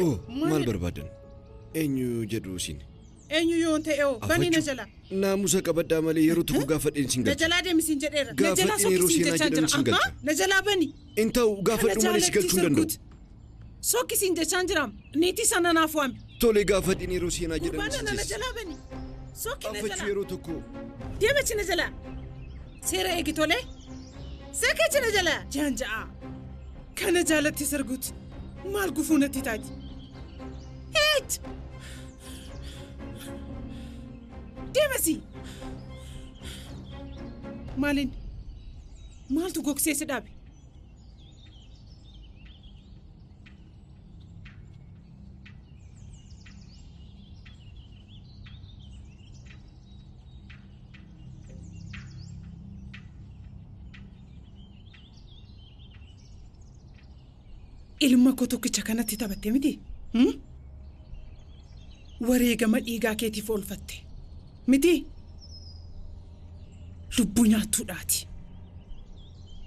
Oh, maal barbaadan? Eenyu jedhu isin? Eenyu yoon ta'e oo bani na jalaa. Naamusa qabaddaa malee yeroo tokko gaafadheen sin Na galcha. jalaa deemi siin jedheera. Na jalaa Gaafadheen yeroo sokkisiin seenaa jechaan jedhan jira. sin galcha. Ahaa, na jalaa bani. In ta'u gaafadhu malee si galchuu hin danda'u. Sokkisiin jechaan jiraam. Niitii sana naaf waami. Tole gaafadheen yeroo seenaa jedhan Gurbaan sin na geessa. jalaa bani. Sokki na Gaafachuu jalaa. yeroo tokko Deemachi na jalaa. Seera eegi tolee. Sakachi na jalaa. Jaan ja'a. Kana jaalatti sarguuti. Maal gufuu natti taati? Heet! Deemasi! Maaliin? Maaltu gogsee si dhaabe? Ilma koo tokkicha kanatti taphatte miti? Hmm? Wareegama dhiigaa keetiif oolfatte. Miti? Lubbuu nyaattuudhaati.